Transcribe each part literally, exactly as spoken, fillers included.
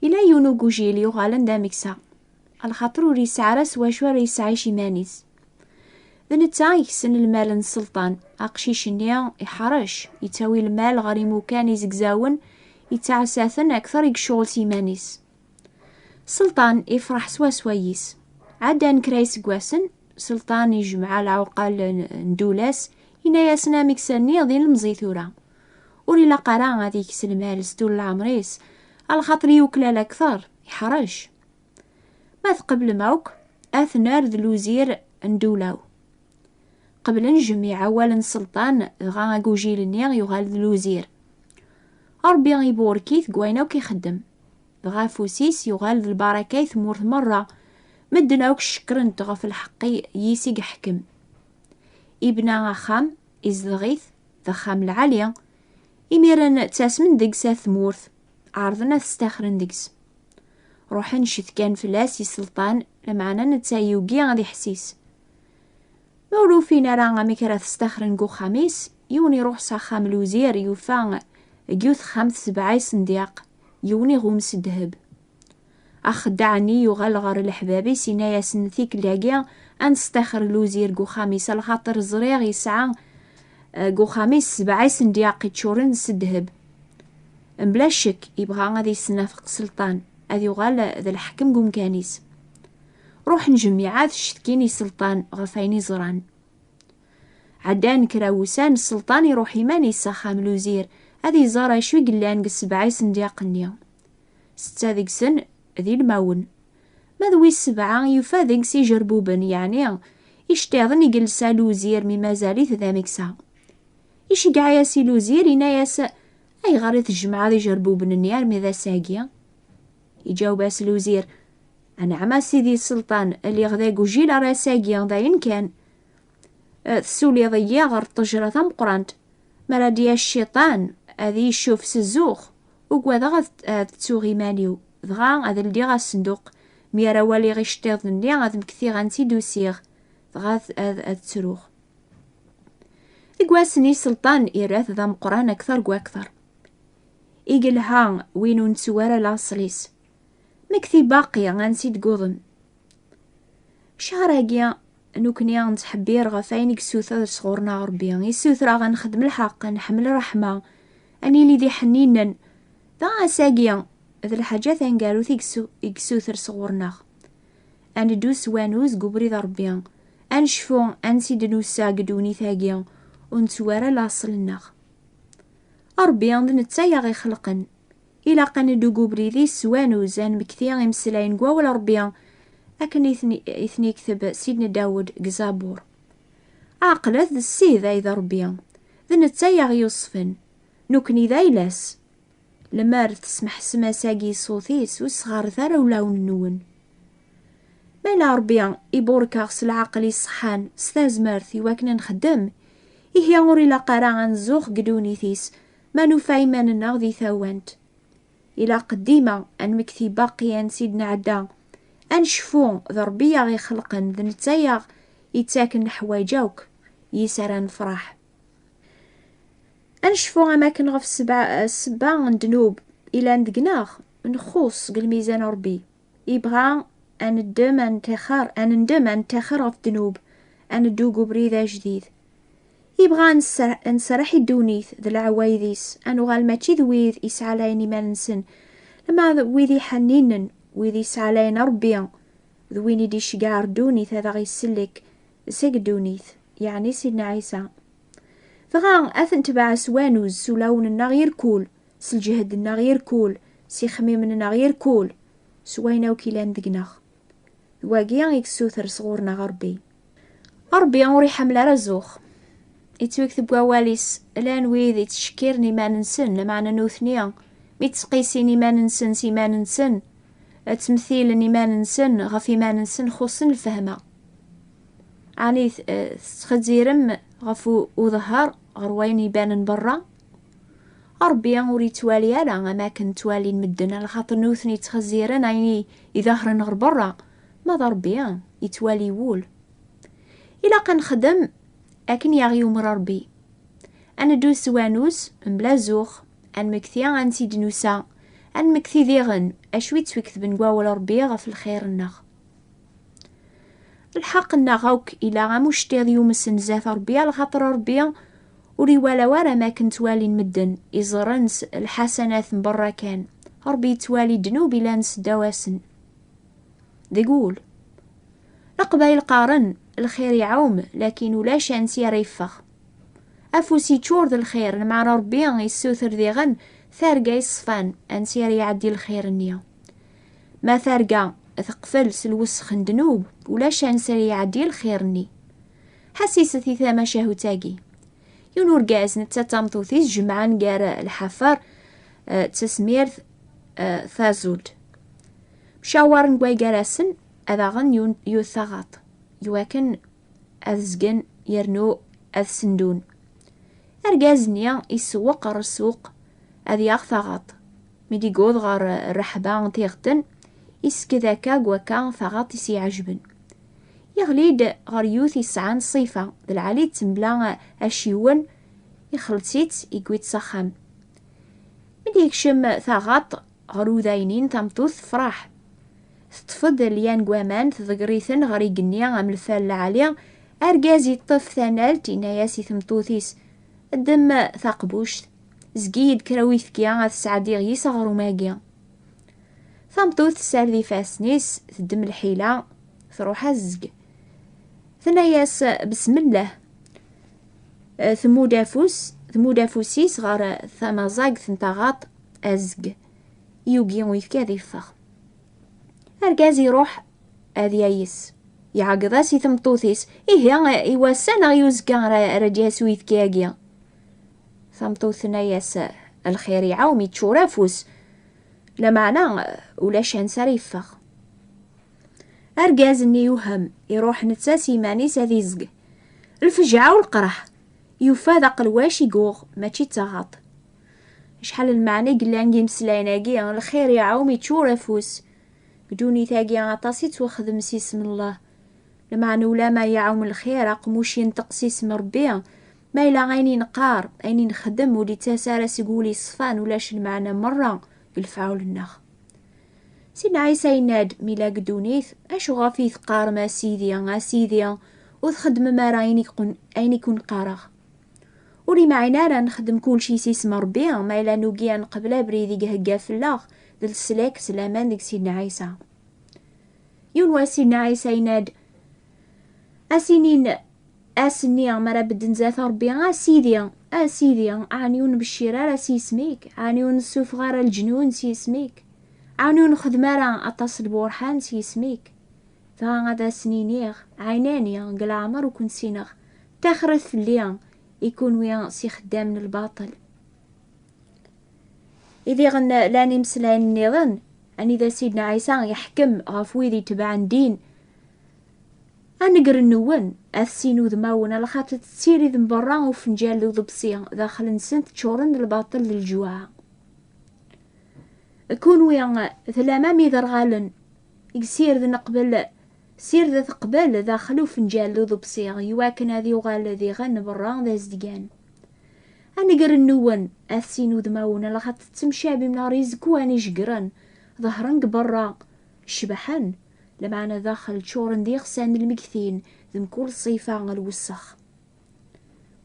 Yella yiwen ugujil yuɣalen d ameksa, lxaṭer ur yesɛi ara s wacu ara yesɛic iman-is. D netta i yekksen lmal n sselṭan. Aqcic-nni iḥrec, yettawi lmal ɣer imukan izegzawen, yettɛassa-ten akteṛ i yecɣel s iman-is. Sselṭan ifreḥ swaswa yis. Ɛeddan kra iseggasen, sselṭan ijmeɛ leɛqel n, n ddula-s, yenna-yasen ameksa-nni d ilemẓi tura. Ur ilaq ara ad ikkes lmal s tul leɛmer-is, lxaṭer yuklal akteṛ, iḥrec. Ma tqeblem akk, ad t-nerr d luzir n ddula-w. Qeblen jmiɛ awal n sselṭan, dɣa agujil-nni yuɣal d luzir. Ṛebbi iburek-it deg wayen akk ixeddem. Dɣa afus-is yuɣal d lbaraka i tmurt meṛṛa. Medden akk cekkren-t ɣef lḥeqq-i yis i yeḥkem. Ibna axxam, izdeɣ-it, d axxam lɛali. Imiren ttasmen deg-s at tmurt, ɛerḍen ad staxren deg-s. Ruḥen cetkan fell-as i sselṭan, lameɛna netta yugi ad iḥessis. Ma ur ufin ara amek ara t-staxren deg uxxam-is, yiwen iruḥ s axxam luzir, yufa deg yiwet texxamt sebɛa isendyaq, yiwen iɣum s ddheb. Axeddaɛ-nni yuɣal ɣer leḥbab-is, yenna-yasen, tikkelt-agi ad nestaxer luzir deg uxxam-is, lxaṭer ẓriɣ yesɛa, eh, deg uxxam-is sebɛa isendyaq iččuren s ddheb. Mebla ccek, yebɣa ad yesnafeq sselṭan, ad yuɣal d lḥakem deg umkan-is. Ruḥen jmiɛat cetkin i sselṭan ɣef wayen i ẓran. Ɛeddan kra wussan, sselṭan iruḥ iman-is s axxam luzir, ad iẓer acu i yellan deg sebɛa isendyaq-nni. Setta deg-sen d ilmawen. Ma d wis sebɛa, yufa deg-s ijerbuben, yeɛni iceṭṭiḍen i yelsa luzir mi mazal-it d ameksa. Iceggeɛ-as i luzir, yenna-yas, "Ayɣer i tjemɛeḍ ijerbuben-nni armi d ass-agi?" Iǧaweb-as luzir, "Anɛam a sidi sselṭan, lliɣ d agujil ar ass-agi, d ayen kan. Eh, tessuliḍ-iyi ɣer ṭṭejra tameqqrant. Mi ara d-yas cciṭan, ad iyi-icuf s zzux, ugadeɣ ad, ad ttuɣ iman-iw, dɣa ad ldiɣ asenduq. Mi ara waliɣ iceṭṭiḍen-nni, ad mektiɣ ansi d-usiɣ, dɣa ad, ad, ad ttruɣ." Deg wass-nni, sselṭan irra-t d ameqqran akteṛ deg wakteṛ. I yelha win ur nettu ara laṣel-is. Mekti baqi ansi d-gguḍen. Cchar-agi, nekni nettḥebbir ɣef wayen i yessuter sɣur-neɣ Ṛebbi. Yessuter-aɣ ad nexdem lḥeqq, ad nḥemmel ṛṛeḥma, ad nili d iḥenninen. Dɣa ass-agi, d lḥaǧa taneggarut i yessu-, i yessuter sɣur-neɣ. Ad neddu s wanuz deg ubrid n Ṛebbi. Ad necfu ansi d-nusa deg ddunit-agi, ur nettu ara laṣel-nneɣ. Ṛebbi d netta i aɣ-ixelqen. Ilaq ad neddu deg ubrid-is s wanuz, ad nmekti imeslayen n wawal Ṛebbi, akken i ten-, i ten-ikteb Sidna Dawed deg Zabur. Ɛqlet d Ssid ay d Ṛebbi, d netta i aɣ-yuṣfen, nekni d ayla-s. Lemmer tesmeḥsem ass-agi ṣṣut-is, ur sɣaret ara ulawen-nwen. Ma yella Ṛebbi iburek-aɣ s lɛaqel iṣeḥḥan, s tazmert i wakken ad nxeddem, ihi ur ilaq ara ad nzuxx deg ddunit-is, ma nufa iman-nneɣ di tawant. Ilaq dima ad nmekti baqi ansi d-nɛedda, ad necfu d Ṛebbi i aɣ-ixelqen, d netta i aɣ-ittaken leḥwayeǧ akk, yis ara nefṛeḥ. Ad necfu am akken ɣef ssebba, ssebba n ddnub ilan deg-neɣ, nxuṣ deg lmizan n Ṛebbi. Yebɣa ad neddem, ad nettaxer, ad nendem, ad nettaxer ɣef ddnub, ad neddu deg ubrid ajdid. Yebɣa ad nser-, ad nserreḥ i ddunit d leɛwayed-is, ad nuɣal mačči d wid isɛalayen iman-nsen, lama d wid iḥenninen, wid isɛalayen Ṛebbi, d win i d-iceggeɛ ar ddunit ad aɣ-isellek seg ddunit, yeɛni Sidna Ɛisa. Dɣa ad t-netbeɛ s wanuz, s ulawen-nneɣ irkul, s lǧehd-nneɣ irkul, s ixemmimen-nneɣ irkul, s wayen akk ilan deg-neɣ. D wagi i yessuter sɣur-neɣ Ṛebbi. Ṛebbi ur iḥemmel ara zzux. Yettwakteb wawal-is, llan wid ittcekkiren iman-nsen, lameɛna nutni, mi ttqisin iman-nsen s iman-nsen, ttmettilen iman-nsen ɣef iman-nsen, xuṣṣen lfehma. Ɛni t-, eh, tettxezzirem ɣef u-, uḍehher ɣer wayen ibanen berra? Ṛebbi ur yettwali ara am akken ttwalin medden, lxaṭer nutni ttxezziren ayen i iḍehren ɣer berra, ma d Ṛebbi yettwali wul. Ilaq ad nexdem akken i aɣ-yumer Ṛebbi. Ad neddu s wanuz, mebla zzux, ad nmekti ansi d-nusa, Ad nmekti diɣen acu i ttwiketben deg wawal Ṛebbi ɣef lxir-nneɣ. Lḥeqq-nneɣ akk ila am ucṭiḍ yumsen zdat Ṛebbi, lxaṭer Ṛebbi ur iwala wara am akken ttwalin medden, iẓerren s lḥasanat n berra kan. Ṛebbi yettwali ddnub ilan seddaw-asen. Deg wul. Leqbayel qqaren, lxir iɛum, lakin ulac ansi ara yeffeɣ. Afus yeččur d lxir, lmeɛna Ṛebbi yessuter diɣen targa yeṣfan, ansi ara iɛeddi lxir-nni. Ma targa teqfel s lwesx n ddnub, ulac ansi ara iɛeddi lxir-nni. Ḥassiset i tamacahut-agi. Yiwen urgaz netta d tameṭṭut-is jemɛen gar lḥafer, eh, d tasmirt, eh, tazult. Mcawaren deg way gar-asen ad aɣen yun-, yiwet taɣaṭ, iwakken ad zgen yernu ad sendun. Argaz-nni isewweq ɣer ssuq ad yaɣ taɣaṭ. Mi d-iguḍ ɣer rreḥba n tiɣeṭṭen, isked akka deg wakka taɣaṭ i s-iɛejben. Yeɣli-d ɣer yiwet yesɛan ṣṣifa d lɛali d tembla aciwen, ixelleṣ-itt, yewwi-tt s axxam. Mi d-yekcem taɣaṭ ɣer udaynin, tameṭṭut tefreḥ. Teṭṭef-d lyan n waman, tḍegger-iten ɣer igenni am lfal lɛali. Argaz yeṭṭef tanalt, yenna-yas i tmeṭṭut-is, ddem taqbuct, zgi-yi-d kra uyefki ad sɛeddiɣ yis aɣrum-agi. Tameṭṭut tessared ifassen-is, teddem lḥila, truḥ azezg. Tenna-yas, besmellah. Eh, tmudd afus, tmudd afus-is ɣer tamaẓagt n taɣaṭ, azeg. Yugi uyefki ad yeffeɣ. Argaz iruḥ ad yayes. Iɛeggeḍ-as i tmeṭṭut-is, ihi, i wass-a neɣ i uzekka ara, ara d-yas uyefki-agi? Tameṭṭut tenna-yas, lxir iɛum, yeččur afus. Lameɛna, ulac ansi ara yeffeɣ. Argaz-nni yuhem, iruḥ netta s yiman-is ad izeg. Lfejɛa u leqraḥ, yufa d aqelwac i yuɣ, mačči d taɣaṭ. Acḥal n lmeɛna i yellan deg yimeslayen-agi, lxir iɛum, yeččur afus. Deg ddunit-agi aṭas i ttwaxdem s yisem n Allah. Lameɛna ulama iɛum lxir, aqemmuc yenṭeq s yisem n Rebbi, ma yella ayen i neqqar, ayen i nxeddem ur d-ittas ara seg wul yeṣfan, ulac lmeɛna merra deg lefɛul-nneɣ. Sidna Ɛisa yenna-d, mi la deg ddunit, acuɣef i teqqarem a Sidi, a Sidi, ur txeddmem ara ayen i kun-, ayen i kun-qqareɣ? Ur imɛin ara nexdem kulci s isem n Rebbi, ma yella nugi ad neqbel abrid i ihegga fell-aɣ d leslak s laman deg Sidna Ɛisa. Yiwen wass Sidna Ɛisa yenna-d, a s-inin, ass-nni mi ara bedden zdat Rebbi, a Sidi, a Sidi, ɛni ur nbeccir ara s yisem-ik? Ɛni ur nessufeɣ ara leǧnun s yisem-ik? Ɛni ur nexdem ara aṭas n lburḥan s yisem-ik? Dɣa ad asen-iniɣ, ɛinani, deg leɛmer ur ken-ssineɣ, ttaxret fell-i, i kunwi s ixeddamen n lbaṭel. I diɣen llan imeslayen nniḍen, anida Sidna Ɛisa yeḥkem ɣef wid itebɛen ddin, a nnger-nwen, a tessin udmawen, alaxaṭer tettirid n berra ufenǧal d uḍebsi, daxel-nsent ččuren d lbaṭel d lǧuɛa. Kunwi tlam am iderɣalen i yessirden qbel, sirdet qbel daxel ufenǧal d uḍebsi, iwakken ad yuɣal diɣen berra d azedgan. A nnger-nwen, a tessin udmawen, alaxaṭer tettemcabim neɣ izekkwan ijeggren, ḍehren deg berra, cebḥen, lameɛna daxel ččuren d ixsan d lmegtin d mkul ṣṣifa n lwessex.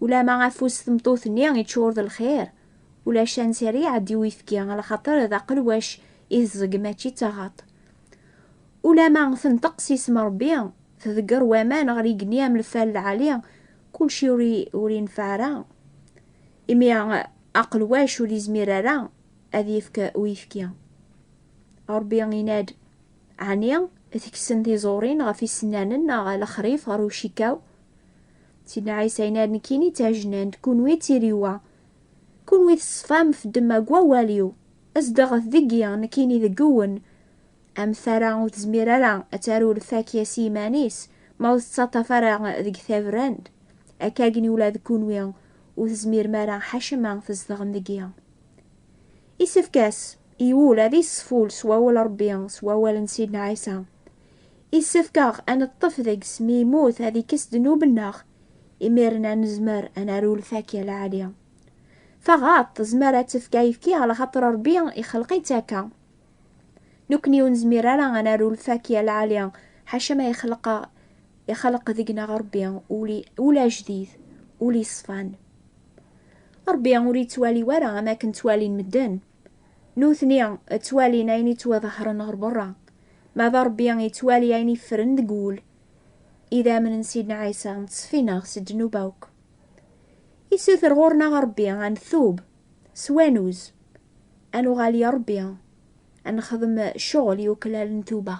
Ulama afus tmeṭṭut-nni yeččur d lxir, ulac ansi ara iɛeddi uyefki, alaxaṭer d aqelwac i teẓẓeg, mačči d taɣaṭ. Ulama tenṭeq s isem Rebbi, tḍegger waman ɣer igenni am lfal lɛali, kulci ur i-, ur ineffeɛ ara. Imi aqelwac ur izmir ara ad yefk uyefki. Rebbi yenna-d, ɛni tekksem tiẓurin ɣef isennanen neɣ lexrif ɣer ucikaw? Sidna Ɛisa yenna-d, nekkini d tajnant, kunwi d tiriwa. Kunwi teṣfam f ddemma deg wawal-iw. Zedɣet deg-i, nekkini deg-wen. Am tara ur tezmir ara ad taru lfakya s yiman-is, ma ur tettaṭṭaf ara deg tabrant, akka akken ula d kunwi ur tezmirem ara ḥacama tzedɣem deg-i. Isefk-as i wul ad iṣfu s wawal Rebbi, s wawal n Sidna Ɛisa. Isefk-aɣ ad neṭṭef deg-s mi yemmut ad ikkes ddnub-nneɣ, imiren ad nezmer ad naru lfakya lɛali. Taɣaṭ tezmer ad tefk ayefki, ala xaṭer Ṛebbi ixleq-itt akka. Nekkni ur nezmir ara ad naru lfakya lɛali, ḥaca ma ixleq, ixleq deg-neɣ Ṛebbi uli, ul ajdid, ul iṣfan. Ṛebbi ur yettwali wara am akken ttwalin medden. Nutni ttwalin ayen yettwaḍehren ɣer berra, ma d Ṛebbi yettwali ayen yeffren deg wul. Idammen n Sidna Ɛisa nettṣeffi-neɣ si ddnub akk. Issuter ɣur-neɣ Ṛebbi ad ntub s wanuz, ad nuɣal i Ṛebbi, ad nexdem ccɣel yuklalen tuba.